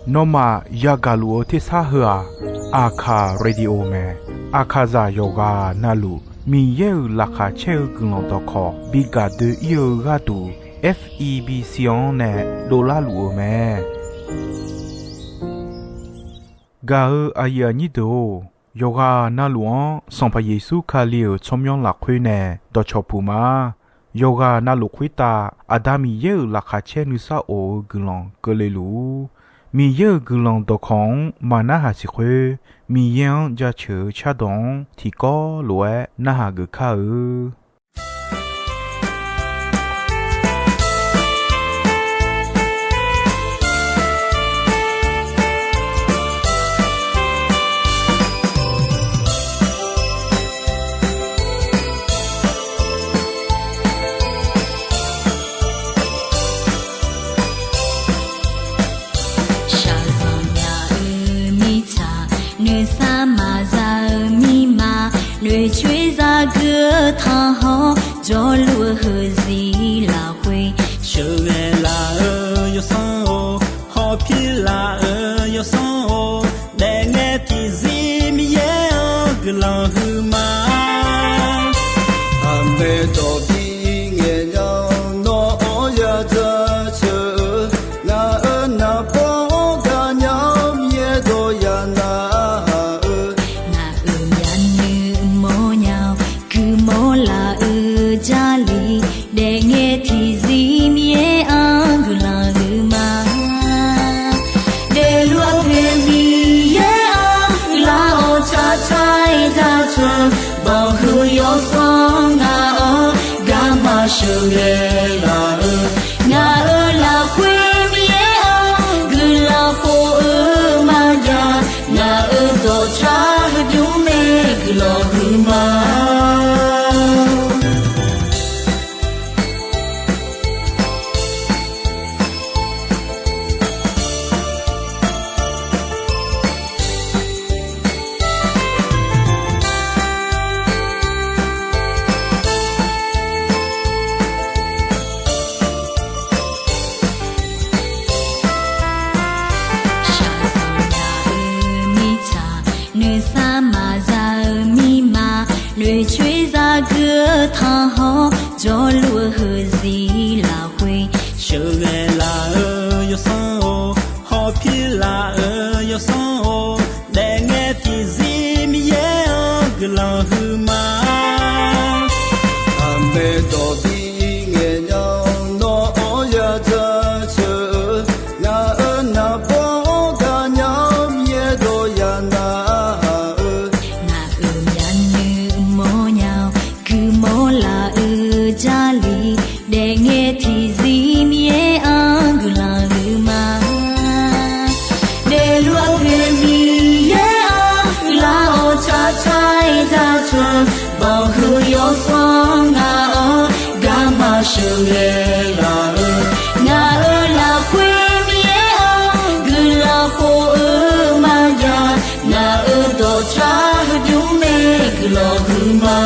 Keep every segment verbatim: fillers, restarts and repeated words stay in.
Nawmaf yagaq luf-eu tersar heu-aq, Aqkaq Radio mae. Aqkaqzaq yawqghaq navluf Miqyaer-euq laqkhaq caer-eu guiqlanq dawqkawq bi gaq doe-ir-eu gharduq, F E B C-anr nae dovlar luf-eu mae. Gaq-eu aqyuif aqnyir deuq-or, yawqghaq navluf-anr Sanqpaq Yeqsur Kali-euq tsawrmyanr lafkhoer nae dawqcawq puq ma. Yawqghaq navluf khoertav Aqda Miqyaer-euq laqkhaq caer nuisar of-eu guiqlanq keuvle luf-ur. Miqyaer-euq guiqlanq dawqkawq-anr maqnarhaq siq khoer, Miqyaer-anr jaceuq-eu cardawq-anr tiqkawv lof-aer narhaq geuf kar-eu. Shaqzanq nya-eu mirtsaq, noeqsar maqza-eu mirma, noeqcoer zagui-eu tanqhawr, jawrluf-eu heuzir lafkhoer, sheuqghae laf-eu yawsanr-or, hawpir laf-eu yawsanr-or, daefngae tiqzir Miqyaer-anr guiqlanq huiqma. Aqmaeq dawq bi ngaeq nya-awr nawr-anr ya jaceuq-eu, ngaq-euq naqbawr-anr gaqnya-awr Miqyaer dawq ya narhaq-eu, ngaq-euq myavnuiv mawrnya-awr guimawr laf-eu Jarlif, daefngae tiqzir Miqyaer-anr guiqlanq huiqma. Daefluf-eu poeq Miqyaer-anr guiqlanq-awr tsaqtsaq-aer jaceuq, banqhuiq yawsanr ngaq-anr garma sheuqghae laf-eu, ngaq-euq lafkhoer Miqyaer-anr guiqlanq khof-eu maqjav, ngaq-euq dawqtsaq heudmr mae guiqlanq huiqma. Shaqzanq nya-eu mirtsaq, noeqsar maqza-eu mirma, noeqcoer zagui-eu tanqhawr, jawrluf-eu heuzir lafkhoer, sheuqghae laf-eu yawsanr-or, hawpir laf-eu yawsanr-or, daefngae tiqzir Miqyaer-anr guiqlanq huiqma. Aqmaeq dawq bi ngaeq nya-awr nawr-anr ya jaceuq-eu, ngaq-euq naqbawr-anr gaqnya-awr Miqyaer dawq ya narhaq-eu, ngaq-euq myavnuiv mawrnya-awr guimawr laf-eu Jarlif, daefngae tiqzir Miqyaer-anr guiqlanq huiqma. Daefluf-eu poeq Miqyaer-anr guiqlanq-awr tsaqtsaq-aer jaceuq, banqhuiq yawsanr ngaq-anr garma sheuqghae laf-eu, ngaq-euq lafkhoer Miqyaer-anr guiqlanq khof-eu maqjav, ngaq-euq dawqtsaq heudmr mae guiqlanq huiqma.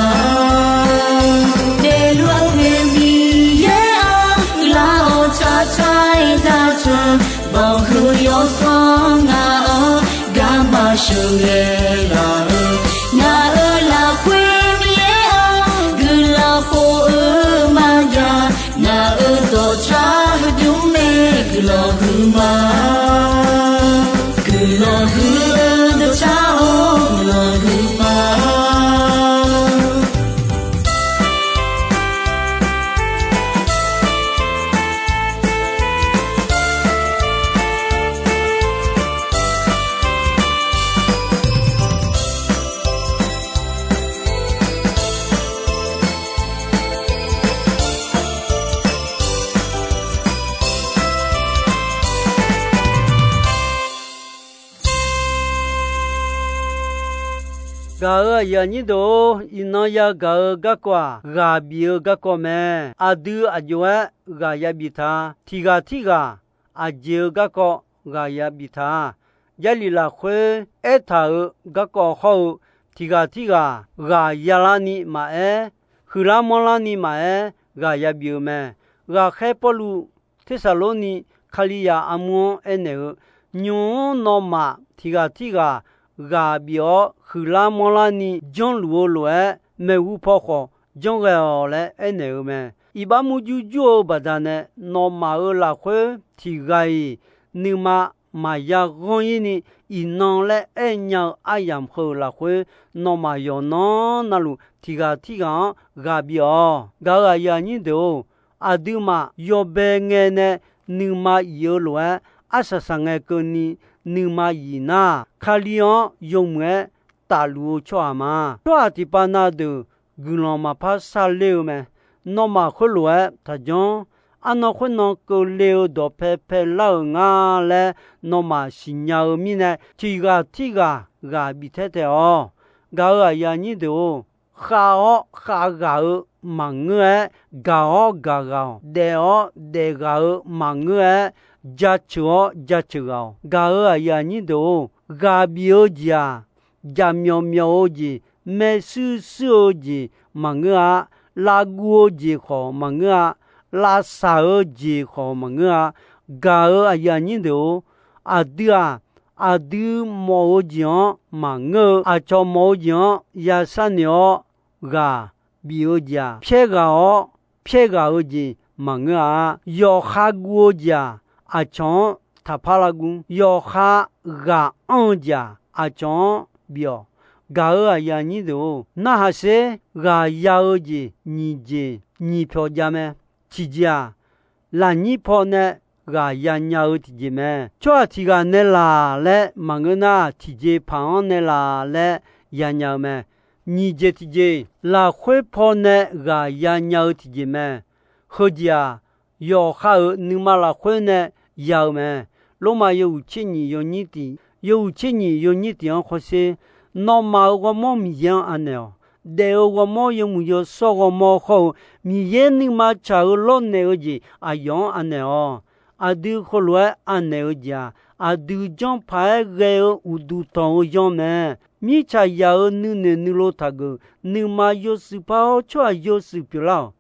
Daefluf-eu poeq Miqyaer-anr guiqlanq-awr tsaqtsaq-aer jaceuq, banqhuiq yawsanr ngaq-anr garma sheuqghae laf-eu, ngaq-euq lafkhoer Miqyaer-anr guiqlanq khof-eu maqjav, ngaq-euq dawqtsaq heudmr mae guiqlanq huiqma. Guiqlanq huiq-eu dawqtsaq-or guiqlanq huiqma. Gaq-euq aqyuif aqnyir deuq-or, iqnan yagaq-eu garkawv-aq, ghaq bif-eu garkawv mae. Aqdui aqjox-aer ghaq ya bif ta-a. Tiq ghaq tirghaq aqjeq-eu garkawv ghaq ya bif ta-a. Jarlif lafkhoer aertaq-euq garkawv hawr-eu, tiq ghaq tirghaq ghaq yalar ni maqaer, huiqlar manrlar ni maqaer, ghaq ya bif-eu mae. Ghaqkhaer Pawrluv Tersaqlorni Kalizaq armur-anr aernaeq-eu, nymq-mr nawmaf tiq ghaq tirghaq ghaq bif-awr huiqlar manrlarni janrluf-eu lof-aer, maeqhu paw khawf janrghae-awq laer aernaeq-eu mae. Iqbax murjur jur-eu baqdanae, nawmaf-euq lafkhoer tiq ghaq-iq nuima maqya ghanr-ir ni, iqnan laer aer nya-eu aryamq heu-euq lafkhoer, nawmaf yawqnan navluf tiq ghaq tirghaq-anr ghaq bif-awq. Gaq-euq aqyuif aqnyir deuq-or, aqduimaf yawbae ngae nae nuima yif-eu lof-aer, arsaq saqngae keuvni nuima yif nar, Kali-anr yawmuiq-aer tafluf-eu tsawrhaq ma. Tsawrhaq tiqpav na deuq guiqlanq maqpar sharler-eu mae. Nawmaf khoerlof-aer taqjanr. Arnan khoernan keuvle-eu dawqpae paelar-euq nga laer nawmaf siqnya-eu mirnae, tiq ghaq tirghaq ghaq bif taer taef-awq. Gaq-euq aqyuif aqnyir deuq-or, khav-awr khav ghaq-eu maqngeur-aer, gaq-awr gaq ghaq-awq. Daef-awr daef ghaq-eu maqngeur-aer, jaceuq-awr jaceuq ghaq-awq. Gaq-euq aqyuif aqnyir deuq-or, ghaq bif-eu jeq-aq, jaqmyawf myawf-eu jeq, maershuir shuir-eu jeq maqngeur-a. Lavguv-eu jeq khawf maqngeur-a. Lavsaq-eu jeq khawf maqngeur-a. Gaq-euq aqyuif aqnyir deuq-or, aqdui-aq, aqdui mawf-eu jeq-anr maqngeur-eu, aqcawq mawf-eu jeq-anr yasharnoeq-awr ghaq bif-eu jeq-aq, pyaer ghaq-awr pyaer ghaq-eu jeq maqngeur-a. Yawqha guv-eu jeq-aq, aqcawq-anr taqpar lavguv. Yawqha ghaq anr-eu jeq-aq, aqcawq-anr bif-awq. Gaq-euq aqyuif aqnyir deuq-or, narhaq sher ghaq ya-eu jeq nyiq jeq nyiq pyawq jav mae. Tiqjeq-aq, lafnyir pawnae ghaq yanya-eu tiqjeq mae. Tsawrhaq tiq ghaq nae laq laer maqngeur nar, tiqjeq paq-anr nae laq laer yanya-eu mae. Nyiq jeq tiqjeq, lafkhoer pawnae ghaq yanya-eu tiqjeq mae. Heujeq-aq, yawqha-euq nuima lafkhoer nae ya-eu mae. Lormav yawhuiq tser nyiq yawnyir tiq, yawhuiq tser nyiq yawnyir tiq-anr hawsher, nawmaf-euq ghawrmawr Miqyaer-anr anaeq-awq. Daef-eu ghawrmawr, yawmuiq yawshawr ghawrmawr hawr-eu, Miqyaer nuima tsaq-eu lawrnaeq-eu jeq aqyawf-anr anaeq-awq. Aqdui heulof-aer anaeq-eu jeq-aq, aqdui janrpaq-aer ghae-eu uqduq tanq-eu yanr mae. Mirtsaq yaq-euq nuinoeq nuilov taqgeuf, nuima yawshuif par-awr tsawrhaq yawshuif pyeuflar-awq.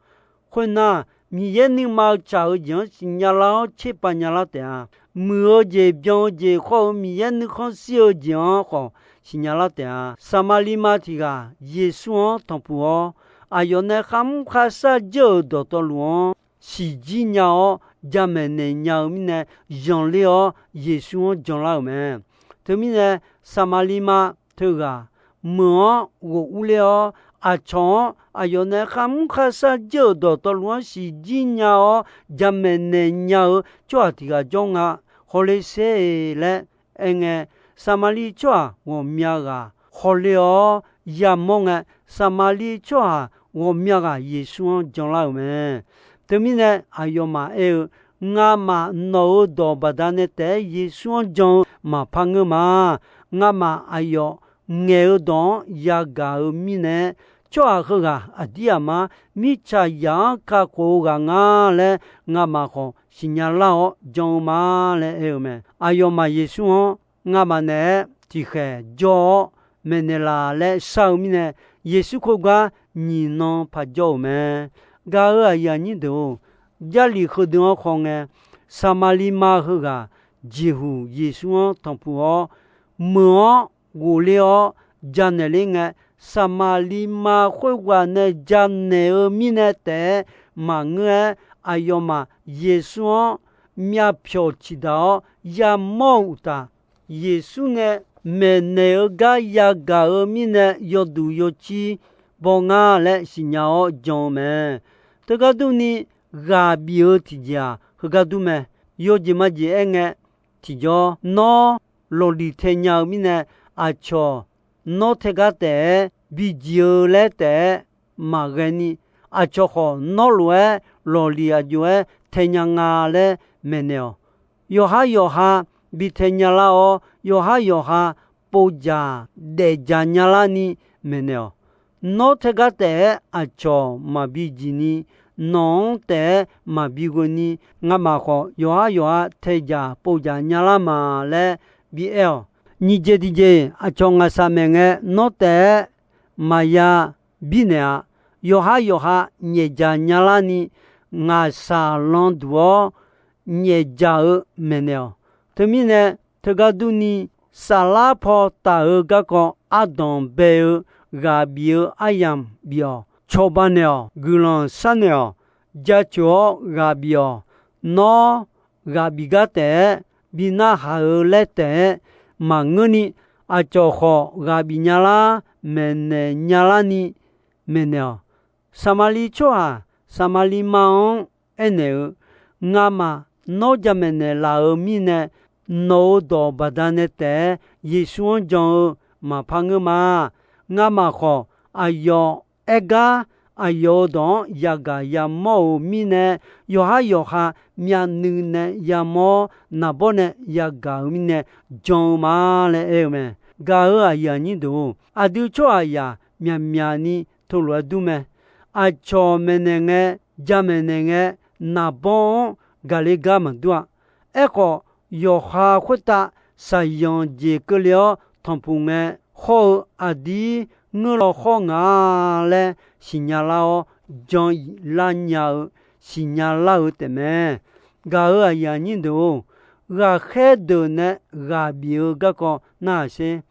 Khoernar, Miqyaer nuima-eu tsaq-eu jeq-anr siqnya lar-awr tserpav nya lar taef-a. Muiq-eu jeq, byan-eu jeq khawr-eu Miqyaer nuikhanr shir-eu jeq-anr khawf siqnya lar taef-a. Saqmaqliv ma tiq ghaq Yeqsur-anr tanqpuq-awr, aqyawf nae kharmr kharshar dzeur-euq dawqtawvluf-anr siqjir nya-awr, jamaeq naeq nya-eu mirnae, zanqler-awr Yeqsur-anr janlar-euq mae. Teumirnae, Saqmaqliv ma teughaq meuq-anr ghof urler-awr, aqcawq-anr aqyawf nae kharmr kharshar dzeur-euq dawqtawvluf-anr siqjir nya-awr, jamaeq naeq nya-eu tsawrhaq tiq ghaq jawr nga, hawle sher-eq laer aerngae, Saqmaqliv tsawrhaq ghawqmya ghaq hawle-awr yamawr ngae, Saqmaqliv tsawrhaq ghawqmya ghaq Yeqsur-anr janlar-euq mae. Teumirnae aqyawfmaf aer-eu, Ngamaf nawq-euq dawq baqdanae taef-aer Yeqsur-anr jan-eu maqpar ngeur ma. Ngamaf aqyawf ngaeq-eu dawq-anr yagaq-eu mirnae, tsawrhaq heughaq aqdir aqmar mirtsaqzaq-anr kakhof-eu ghaq nga laer ngamaf khawf siqnya lar-awr jan-eu ma laer aer-eu mae. Aqyawfmaf Yeqsur-anr ngamaf naeq-aer tiqkhaeq jawr-awr maeqnaeq laf laer shar-eu mirnae, Yeqsur khoergar nyiq nan paqjawr-euq mae. Gaq-euq aqyuif aqnyir deuq-or, Jarlif heudeuq-anr khawngae, Saqmaqliv ma heughaq jeqhuq Yeqsur-anr tanqpuq-awr, meuq-anr ghofler-awr janaeq ler ngae, Saqmaqliv ma khoerghaq nae janaeq-eu mirnae taef-aer maqngeur-aer, aqyawfmaf Yeqsur-anr myavpyawq ciqdaq-awr yamawr-eu uqtaf, Yeqsur nae maeqnaeq-eu gar yagaq-eu mirnae yawduq yawcir baw nga laer siqnya-awr jan-eu mae. Teugar durni, ghaq bif-eu tiqjeq-aq, heugar dur mae. Yawjeq majeq aerngae, tiqjawr, nawr lawqliq tae nya-eu mirnae, aqcawq nawr tae gar taef-aer bijiq-eu laer taef-aer maqghae ni, aqcawq khawf nawr lof-aer lawqliq aqjox-aer tae nya nga laer maeqnaeq-awq. Yawqhar yawqha bi tae nya lar-awr, yawqhar yawqha povjaq daefjaq nya larni maeqnaeq-awq. Nawr tae gar taef-aer aqcawq maqbi jiq ni, nawq-anr taef-aer maqbi ghoe ni, ngamaf khawf yawqhar yawqha taejaq povjaq nya lar ma laer bi aer-awq. Nyiq jeq tiqjeq, aqcawq ngaqshaq maeq ngae, nawr taef-aer maqya birnaeq-a. Yawqhar yawqha nyaefjaq nya larni, ngaqshaq landuq-awr nyaefdzaq-eu maeqnaeq-awq. Teumirnae, teugar durni, saflar paw taf-eu garkawv ardanq bae-eu ghaq bif-eu aryamq bif-awq. Cawba naeq-awq. Guiqlanq sharnaeq-awq. Jaceuq-awr ghaq bif-awq. Nawr ghaq bif gar taef-aer bi narhaq-eu laer taef-aer maqngeurni, aqcawq khawf ghaq bif nyalar, maeqnaeq nyalarni maeqnaeq-awq. Saqmaqliv tsawrhaq Saqmaqliv ma-anr aernaeq-eu, Ngamaf nawr jamaeq naeqlaf-euq mirnae, nawq-euq dawq baqdanae taef-aer Yeqsur-anr jan-eu maqpar ngeur ma. Ngamaf khawf, aqyawf aer gar aqyawf-euq dawq-anr yagaq yamawr-euq mirnae, yawqhar yawqha myavnuiv nae yamawr, naqbawr nae yagaq-euq mirnae jan-eu ma laer aer-eu mae. Gaq-euq aqyuif aqnyir deuq-or, aqdui tsawrhaqzaq myaqmyaq ni teulof-aer dur mae. Aqcawq maeqnaeq ngae, jamaeq naeq ngae, naqbawr-anr gaqle gar maqdur-a. Aerkhawf, yawqha khoertav shaqzanq jeq keuvle-awr tanqpuq ngae, hawr-eu aqdir ngeur law khawr nga laer siqnya lar-awr, jan-iq lar nya-eu siqnya lar-eu taefmae. Gaq-euq aqyuif aqnyir deuq-or, ghaqkhaer deuq nae ghaq bif-eu garkawv narhaq sher.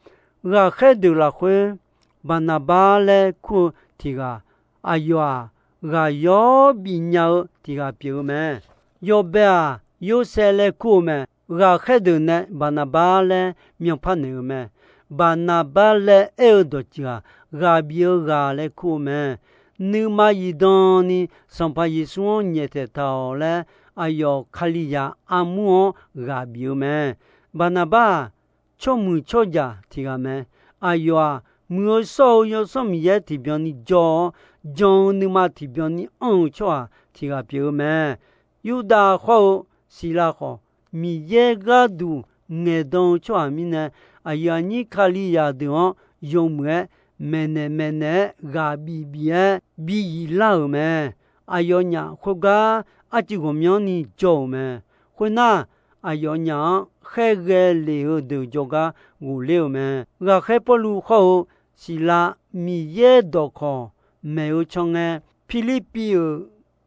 Ghaqkhaer deuq lafkhoer, Baqnaqbar laer kur-eu tiq ghaq, aqyawf-aq, ghaq yawr bif nya-eu tiq ghaq pyeuf-eu mae. Yawbae-aq, Yorsaev laer kur-eu mae. Ghaqkhaer deuq nae Baqnaqbar laer myanpar naeq-eu mae. Baqnaqbar laer aer-eu dawqtsuif-aq, ghaq bif-eu ghaq laer kur-eu mae. Nuima zifdan ni Sanqpaq Yeqsur-anr nyaeftaeq taq-awq laer, aqyawf Kalizaq armur-anr ghaq bif-eu mae. Baqnaqbar-aq, tsawrmuiq tsawrjaq tiq ghaq mae. Aqyawf-aq, Muiq-eu shawr-eu Yawsanr Miqyaer tiqbyan ni jawr-awr, jan-eu nuima tiqbyan ni anr-eu tsawrhaq tiq ghaq pyeuf-eu mae. Yurdav khawr-eu Siqlav khawf, Miqyaer gharduq ngaeqdan-eu tsawrhaq mirnae, aqyuif aqnyir Kalizaq deuq-anr yawmuiq-aer maeqnaeq maeqnaeq-aer ghaq bif bif-aer bi ziflar-euq mae. Aqyawfnyaf khoergar arcuiv ghawqmyanrni jawr-euq mae. Khoernar, aqyawfnyaf-anr khaerghae lef-eu deuq jawrgar ghofler-euq mae. Ghaqkhaer Pawrluv khawr-eu Siqlav Miqyaer dawqkawq maeq-eu can ngae, Pirlirpiv-euq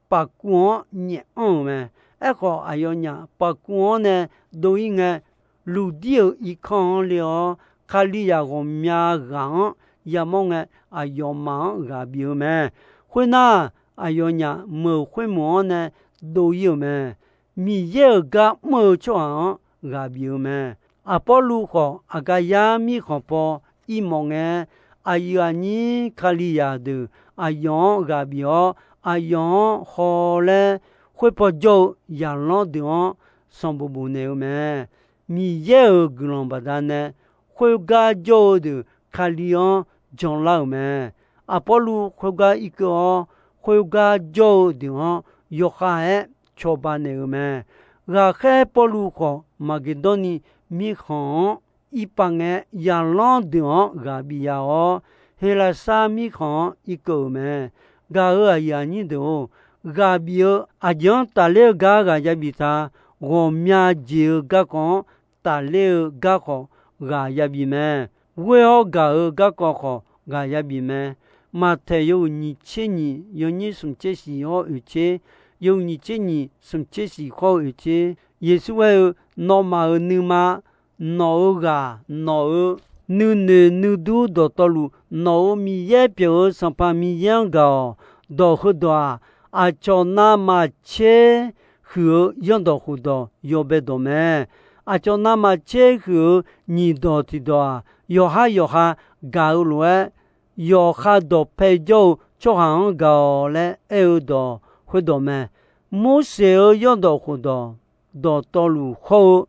paqkuv-anr nyaef anr-euq mae. Aerkhawf, aqyawfnyaf paqkuv-anr nae dov-ir ngae, Luqdir-euq irkanr-anr le-awr, Kalizaq ghawqmya ghaq-anr yamawr ngae, aqyawfmaf-anr ghaq bif-eu mae. Khoernar, aqyawfnyaf meuq khoermeuq-anr nae dov-ir-euq mae. Miqyaer-euq gar mr-eu tsawrhaq-anr ghaq bif-eu mae. Aqpawrluv khawf, Aqgaqyar mirkhanq paw irmawf ngae, aqyuif aqnyir Kalizaq deuq aqyawf-anr ghaq bif-awr, aqyawf-anr haw laer, khoerpaw jawr-eu zaqlanr deuq-anr sanqbof bofnaeq-eu mae. Miqyaer-euq guiqlanq baqdanae, khoergar jawr-eu deuq Kali-anr janlar-euq mae. Aqpawrluv khoergar irkeuv-awr, khoergar jawr-eu deuq-anr yawkhav-aer cawba naeq-eu mae. Ghaqkhaer Pawrluv khawf, Maqgeqdawrni mirkhanq-anr irpav ngae, zaqlanr deuq-anr ghaq bif ya-awr, Heqlaqsar mirkhanq-anr irkeuv-euq mae. Gaq-euq aqyuif aqnyir deuq-or, ghaq bif-eu aqjeq-anr tafler-eu gar ghaq ya bif ta. Ghawqmya jeq-eu garkawv-anr tafler-eu garkawv ghaq ya bif mae. Ghoer-awr gaq-eu garkawv khawf ghaq ya bif mae. Maqtaeq yawhuiq nyiq tser nyiq yawnyir smq tser shiq hawr oeq tser, yawhuiq nyiq tser nyiq smq tser shiq hawr-eu oeq tser, Yeqsur aer-eu, Nawmaf-euq nuima, nawq-euq ghaq, nawq-euq nuinoeq nuidur dawqtawvluf, nawq-euq Miqyaer pyeuf-eu Sanqpaq Miqyaer-anr gaq-awq. Dawq heudawq-aq, aqcawq navmaqtser huiq-eu zanrdawq khofdawq yawbae dawq mae. Aqcawq navmaqtser huiq-eu nyiq dawq tiqdawq-aq, yawqhar yawqha gaq-eu lof-aer, yawqha dawqpae jawr-eu tsawrhaq-anr gaq-awq laer aer-eu dawq khoerdawq mae. Morseq-euq zanrdawq khofdawq dawqtawvluf hawr-eu,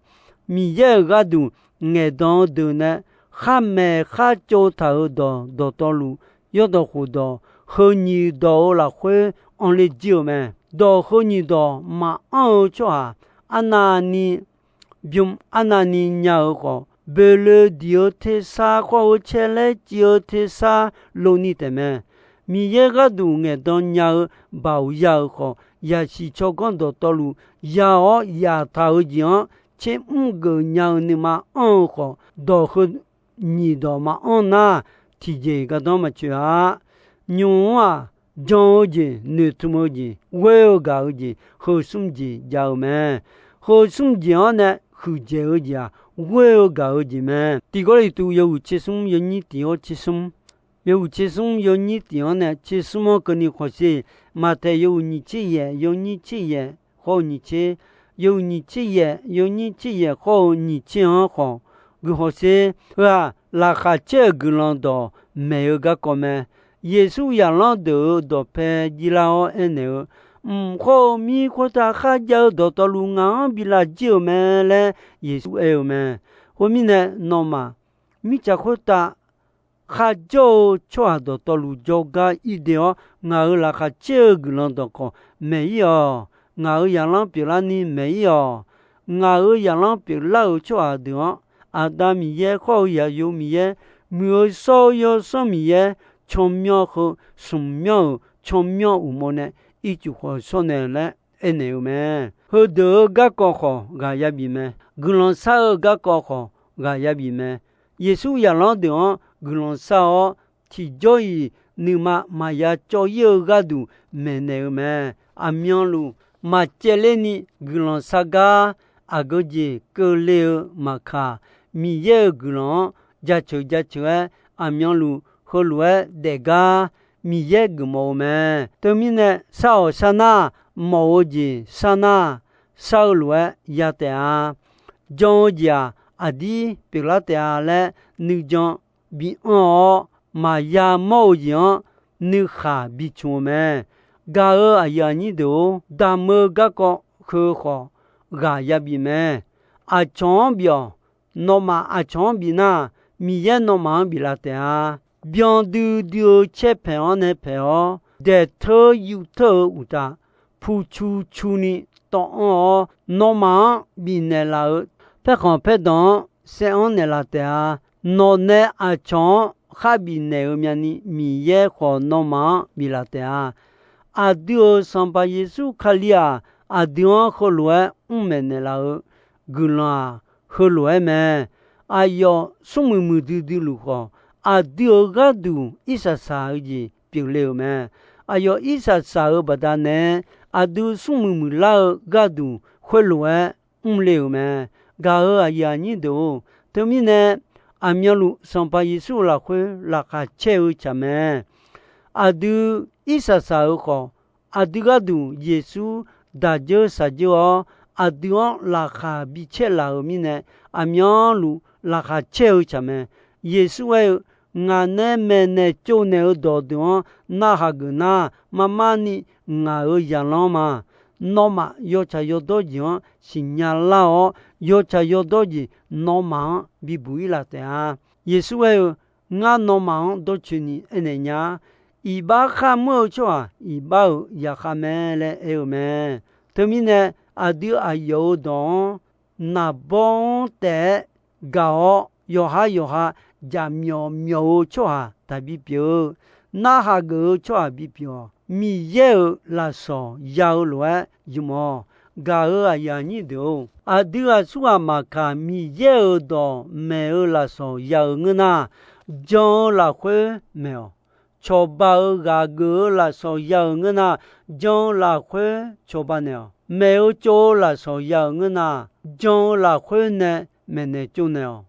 Miqyaer-euq gharduq ngaeqdan-eu deuq nae khar maeq khar tsov taq-euq dawq dawqtawvluf, zanrdawq khofdawq heu nyiq dawq-euq lafkhoer anrler jir-eu mae. Dawq heu nyiq dawq maqanr-eu tsawrhaq arnavni bym arnavni nya-eu khawf, boeqloe diq-eu tersar khawr-eu caerlaer civ-eu tersar lov ni taef mae. Miqyaer gharduq ngaeqdan nya-eu baoq ya-euq khawf, yasiq tsawrganr dawqtawvluf ya-awr yaftaq-eu jeq-anr tser mr geuf nya-eu nuima anr-eu khawf, dawq heu nyiq dawq maqanr nar, tiqjeq gardanr maqtsoeq-a. Nymq-mr-aq, jan-eu jeq, noeqtmq-eu jeq, ghoer-eu gaq-eu jeq, heu smr jeq jav-eu mae. kov smr jeq-anr nae huiqdzaeq-eu jeq-aq, ghoer-eu gaq-eu jeq mae. Tiq Gawrliqtu yawhuiq tser smr yawnyir tiq-awr tser smr, yawhuiq tser smr yawnyir tiq-anr nae tser smr-anr keuvni khawf sher. Maqtaeq yawhuiq nyiq tser yaef yawnyir tser yaef khawr-eu nyiq tser, yawhuiq nyiq tser yaef yawnyir tser yaef khawr-eu nyiq tser-anr khawf, guiqhawq sher. Heu-aq, laqkhaq caer-euq guiqlanq dawqmaeq-eu garkawv mae. Yeqsur zaqlanr deuq-euq dawqpae jirlar-awr aernaeq-eu, Mq khawr-eu mir khoertav kharjav-eu dawqtawvluf ngaq-anr bi lavjir-euq mae laer Yeqsur aer-eu mae. Khoermirnae, nawmaf mirtsaq khoertav kharjawr-eu tsawrhaq dawqtawvluf jawrgar irdeuv-awr, ngaq-euq laqkhaq caer-eu guiqlanq dawqkawq maeq-ir-awq. Ngaq-euq zaqlanr pyeuflarni maeq-ir-awq. Ngaq-euq zaqlanr pyeuflar-euq tsawrhaq deuq-anr, Aqda Miqyaer khawr-eu Zaqyo Miqyaer, Muiq-eu Shawr-eu Yawsanr Miqyaer, tsawrmyanr heu smq myanr-euq tsawrmyanr uqmov nae ircuf khawf shawr nae laer aernaeq-eu mae. Heudeuq-euq garkawv khawf ghaq yabif mae. Guiqlanq shar-eu garkawv khawf ghaq yabif mae. Yeqsur zaqlanr deuq-anr guiqlanq shar-awr, tiqjawr-iq nuima maqya cawv-ir-eu gharduq maeqnaeq-eu mae. Aqmyanluf maqcaevler ni guiqlanq shar gar, aqgeu jeq keuvle-eu maqkaq, Miqyaer-euq guiqlanq-anr jaceuq jaceuq-aer, aqmyanluf heulof-aer daef gar Miqyaer geufmawf-eu mae. Teumirnae, shar-awq shar nar, mawf-eu jeq shar nar, shar-eu lof-aer ya taef-a. Jan-eu jeq-aq, aqdir pyeuflar taef-a laer nuijan bianr-awr, maqya mawr-eu jeq-anr nuikhaq bicmq-eu mae. Gaq-euq aqyuif aqnyir deuq-or, damq-eu garkawv heu khawf ghaq yabif mae. Aqcawq-anr bif-awq. Nawmaf aqcawq-anr bif nar, Miqyaer nawmaf-anr biflaf taef-a. Byan duidui-eu caer paeq-anr nae paeq-awr, daeq teur yuf teur-eu uqtaf, pucu cuni tawv anr-awr, nawmaf-anr bifnaeq laf-euq paerkhanq paerdanq-anr saev-anr naeqlaf taef-a. Nawq nae aqcawq-anr khar bifnaeq-eu myavni, Miqyaer khawf nawmaf-anr biflaf taef-a. Aqdui-euq Sanqpaq Yeqsur Kali-aq, aqdui-anr heulof-aer mr maeqnaeq laf-eu guiqlanq-aq, heulof-aer mae. Aqyawf smrmuiq muiqdui dui luf khawf, aqdui-euq gharduq irsaq saq-eu jeq pyeufle-euq mae. Aqyawf irsaq saq-euq baqdanae, aqdui smrmuiq muiqlar-eu gharduq khoerlof-aer mrle-euq mae. Gaq-euq aqyuif aqnyir deuq-or, teumirnae aqmyanluf Sanqpaq Yeqsur-euq lafkhoer laqkhaq caer-eu tsaq mae. Aqdui irsaq saq-euq khawf, aqdui gharduq Yeqsur daq dzeur shaq dzeur-awr, aqdui-anr laqkhaq bi caer laf-euq mirnae, aqmyanluf laqkhaq caer-eu tsaq mae. Yeqsur aer-eu, Ngaq nae maeqnaeq tsovnaeq-eu dawqdeuq-anr narhaq geuf nar, marmar ni ngaq-euq zaqlanr ma. Nawmaf yawtsaq yawdawr jeq-anr siqnya lar-awr, yawtsaq yawdawr jeq nawmaf-anr bibuq-ir laf taef-a. Yeqsur aer-eu, Ngar nawmaf-anr dawrcoeni aernaeq nya-a. Iqbax kharmr-eu tsawrhaq, iqbax-euq zaqkhav mae laer aer-eu mae. Teumirnae, aqdui aqyawf-euq dawq-anr naqbawr-anr taef-aer gaq-awr, yawqhar yawqha jaqmyawf myawf-eu tsawrhaq taqbi pyeuf-eu, narhaq geuf-eu tsawrhaq bipyeuf-awq. Miqyaer-euq lafsawq ya-eu lof-aer ymq-awq. Gaq-euq aqyuif aqnyir deuq-or, aqdui aqsurghaq maqkaq, Miqyaer-euq dawq maeq-eu lafsawq ya-euq ngeur nar, jan-eu lafkhoer maeq-awq. Cawqbaq-euq ghaq geuf-eu lafsawq ya-euq ngeur nar, jan-eu lafkhoer cawba naeq-awq. Maeq-eu tsov-eu lafsawq ya-euq ngeur nar, jan-eu lafkhoer nae maeqnaeq tsovnaeq-awq.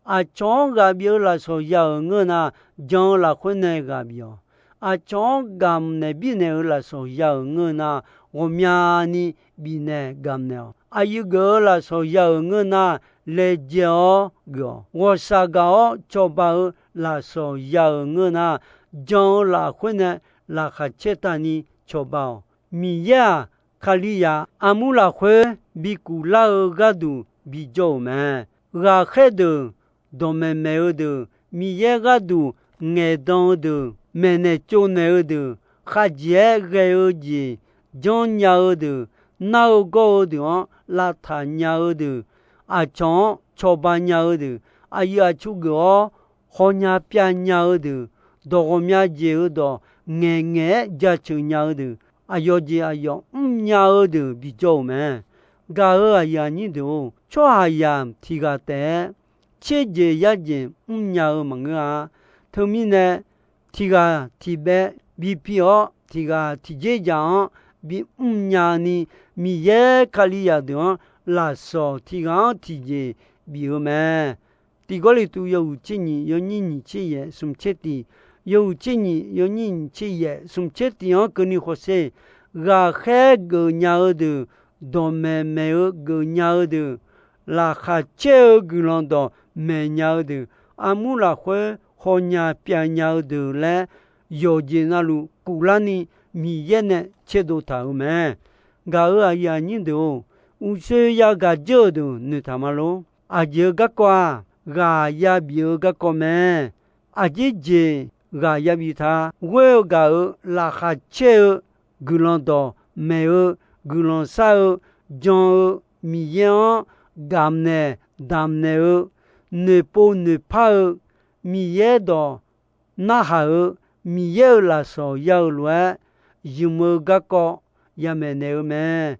Aqcawq-anr ghaq bif-eu lafsawq ya-euq ngeur nar, jan-eu lafkhoer nae ghaq bif-awq. Aqcawq-anr gamq naeq birnaeq-eu lafsawq ya-euq ngeur nar, ghawqmyani bifnaeq gamq naeq-awq. Aqyuif geuf-eu lafsawq ya-euq ngeur nar, laejae-awr geuf-awq. Ghawqshaq gaq-awr cawba-eu lafsawq ya-euq ngeur nar, jan-eu lafkhoer nae laqkhaq caer taqni cawba-awq. Miqyaer-aq, Kalizaq armur lafkhoer bikuf lar-eu gharduq bijawr-euq mae. Ghaqkhaer deuq, dawqmaeq maeq-eu deuq, Miqyaer gharduq ngaeqdan-eu deuq, maeqnaeq tsovnaeq-eu deuq, khavjeq-aer ghae-eu jeq janrnya-eu deuq, nar-eu gawr-eu deuq-anr lavtaq nya-eu deuq, aqcawq-anr cawba nya-eu deuq, aqyuif aqtsu geuf-awr hawnya pyav nya-eu deuq, dawq ghawqmya jeq-eu dawq ngaeq ngaeq-aer jaceuq nya-eu deuq, aqyawf jeq aqyawf mrnya-eu deuq bijawr-euq mae. Gaq-euq aqyuif aqnyir deuq-or, tsawrhaqzaq tiq ghaq taef-aer tserjeq yarjeq mrnya-eu maqngeur-a. Teumirnae, tiq ghaq tiq bae bipi-awr, tiq ghaq tiq dzer jaq-anr bimr nyani, Miqyaer Kalizaq deuq-anr lafsawq tiq ghaq-anr tiqjeq bif-eu mae. Tiq Gawrliqtu yawhuiq tser nyiq yawnyir nyiq tser yaef smq tser tiq, yawhuiq tser nyiq yawnyir nyiq tser yaef smq tser tiq-anr keuvni khawf sher. Ghaqkhaer geufnya-eu deuq, dawqmaeq maeq-eu geufnya-eu deuq, laqkhaq caer-eu guiqlanq dawqmaeq nya-eu deuq, armur lafkhoer hawnya pyavnya-eu deuq laer, yawqjeq navluf kuflarni Miqyaer nae tserdov taq-euq mae. Gaq-euq aqyuif aqnyir deuq-or, uqshoe yagaq dzeur-euq deuq noeqtaq ma lor. Aqjeq-eu garkawv-aq, ghaq yabif-eu garkawv mae. Aqjeq jeq ghaq yabif ta. Ghoer-eu gaq-euq laqkhaq caer-eu guiqlanq dawqmaeq-eu, guiqlanq shar-eu, jan-eu, Miqyaer-anr gamqnaeq damqnaeq-eu, noeqpov noeqpar-eu, Miqyaer dawq narhaq-eu, Miqyaer-euq lafsawq ya-eu lof-aer, ymq-eu garkawv yamaeq naeq-eu mae.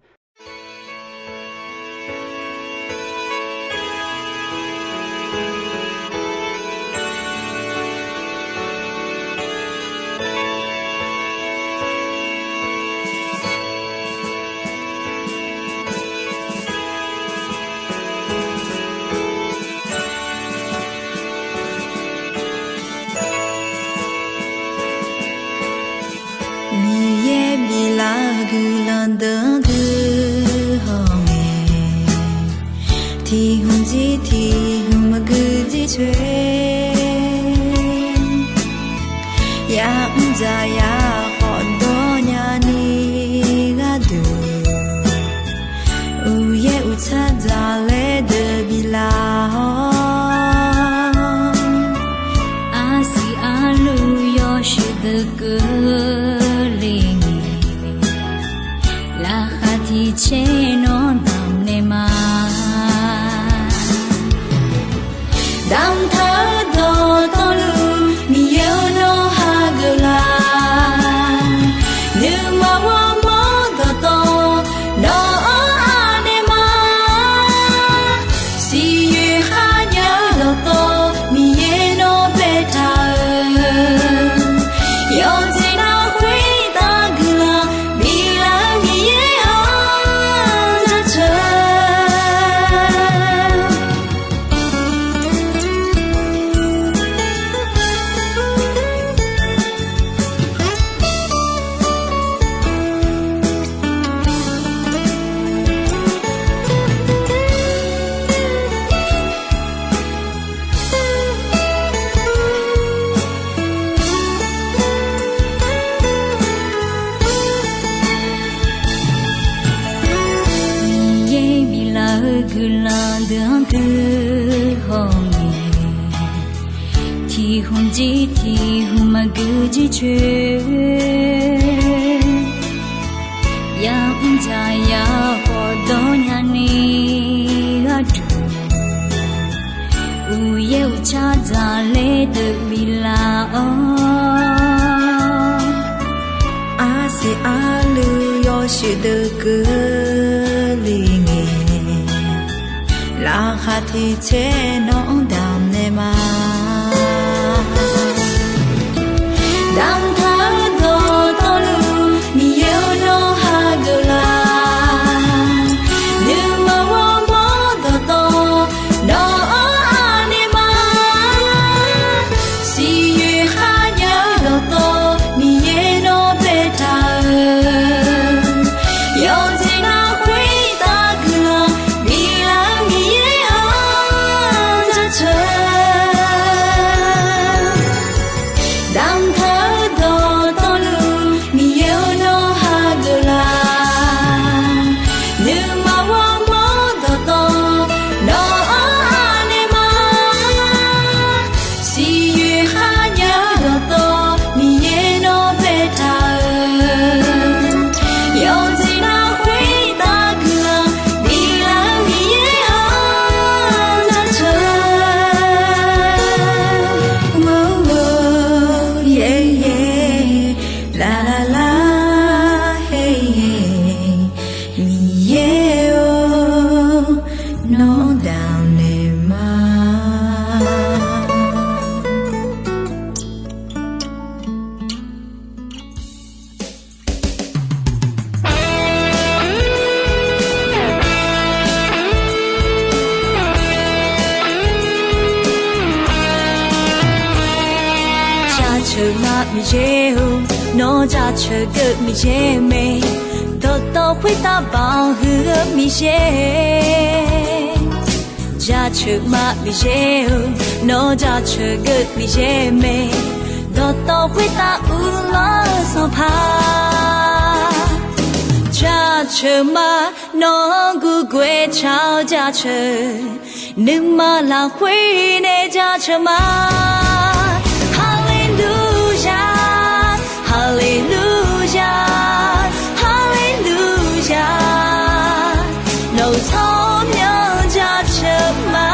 Miqyaer biflaf-eu guiqlanq deuq-anr guihaw ngae, tiq hmq jir tiq hmq maqgui jircoer, ya'mr dzaq ya khawf dawrnya ni gharduq, uqyaer uqtsar dzaqlaer deuq biflaf-awr, arsiq arluv yawshuif deuq keuvle ngae, laqkhaq tiq caer nawr damqnaeq ma. Damqtaq-eu dawqtawvluf Miqyaer-or nawr hageuf la. Nuima ghawrmawr dawqtawv nawq-anr anaeq ma. Siqyoeq kharjav-eu dawqtawv Miqyaer nawr baetaq-euq, yawqjeq nar khoertav guiqlanq biflaf-eu Miqyaer-anr jaceuq. Miqyaer biflaf-eu guiqlanq deuq-anr guihaw ngae, tiq hmq jir tiq hmq maqgui jircoer, ya'mr dzaq ya khawf dawrnya ni gharduq, uqyaer uqtsar dzaqlaer deuq biflaf-awr, arsiq arluv yawshuif deuq keuvle ngae, laqkhaq tiq caer nawq-anr damqnaeq ma. Damqtaq-eu dawqtawvluf Miqyaer-or nawr hageuf la. Nuima ghawrmawr dawqtawv nawq-anr anaeq ma. Siqyoeq kharjav-eu dawqtawv Miqyaer nawr baetaq-euq, yawqjeq nar khoertav guiqlanq biflaf-eu Miqyaer-anr jaceuq. Jaceuq ma Miqyaer-or, nawr jaceuq geuv Miqyaer mae, dawqtawv khoertav baoq huiq-eu Miqyaer. Jaceuq ma Miqyaer-or, nawr jaceuq geuv Miqyaer mae, dawqtawv khoertav uvlanr-eu Sanqpaq. Jaceuq ma, nawq-anr gurguaev tsaq-awr jaceuq, nuima lafkhoer nae jaceuq ma. Haleluya, haleluya, haleluya. Nawq-euq tsawrmyanr jaceuq ma.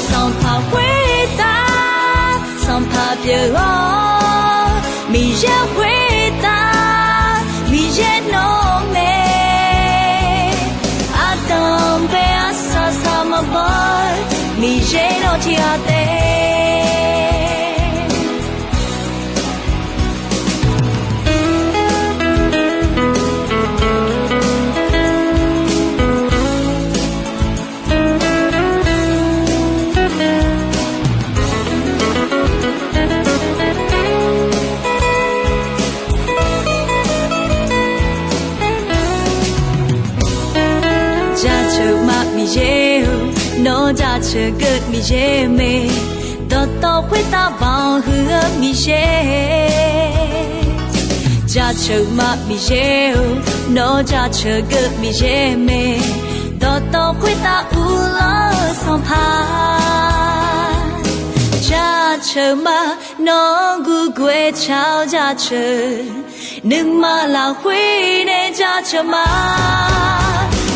Sanqpaq khoertav, Sanqpaq pyeuf-awr, Miqyaer khoertav, Miqyaer nawr mae. Ardanq bae arsaq saq maqbaw-eu, Miqyaer nawr tiq ghaq taef. Jaceuq ma Miqyaer-or, nawr jaceuq geuv Miqyaer mae, dawqtawv khoertav baoq huiq-eu Miqyaer. Jaceuq ma Miqyaer-or, nawr jaceuq geuv Miqyaer mae, dawqtawv khoertav uvlanr-eu Sanqpaq. Jaceuq ma, nawq-anr gurguaev tsaq-awr jaceuq, nuima lafkhoer nae jaceuq ma.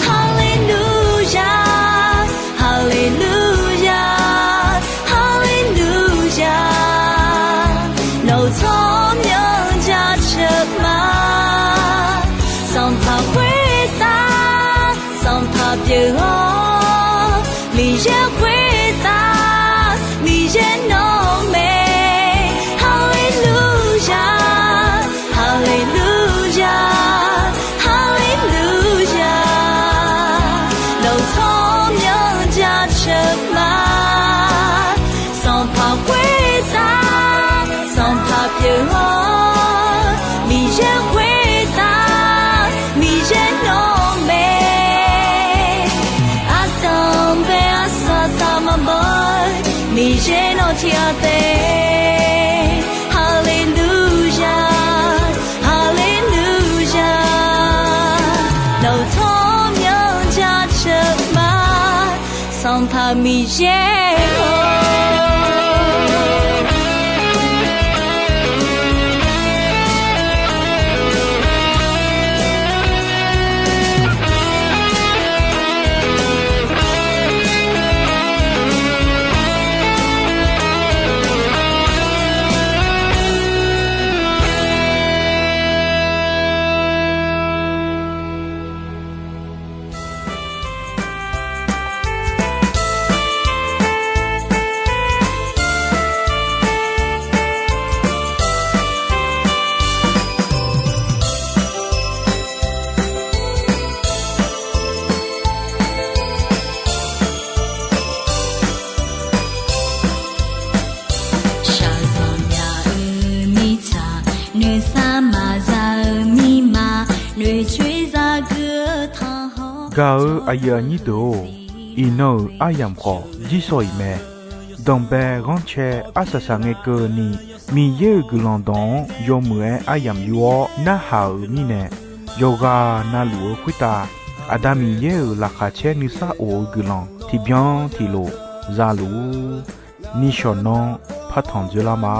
Haleluya, haleluya, haleluya. Nawq-euq tsawrmyanr jaceuq ma. Sanqpaq khoertav, Sanqpaq pyeuf-awr, Miqyaer khoertav, Miqyaer nawr mae. Haleluya, haleluya, haleluya. Nawq-euq tsawrmyanr jaceuq ma. Sanqpaq khoertav, Sanqpaq pyeuf-awr, Miqyaer khoertav, Miqyaer nawr mae. Ardanq bae arsaq saq maqbaw-eu, Miqyaer nawr tiq ghaq taef. Haleluya, haleluya. Nawq-euq tsawrmyanr jaceuq ma. Sanqpaq Miqyaer-or. Shaqzanq myaq-euq mirtsaq, noeqsar maqza-eu mirma, noeqcoer zagui-eu tanqhawr. Gaq-eu aqyuif aqnyir deuq-or, iqnan-euq aryamq khawf jirsawq iq mae. Danqbae ghanrcae arsaq saq ngae keuvni, Miqyaer-euq guiqlanq dawq-anr yawmuiq-aer aryamq yur-awr narhaq-euq mirnae, yawqghaq navluf-eu khoertav Aqda Miqyaer-euq laqkhaq caer nuisar of-eu guiqlanq tiqbyan tiqlof za luf-ur. Nishawq nanr partanq dzoerlar ma.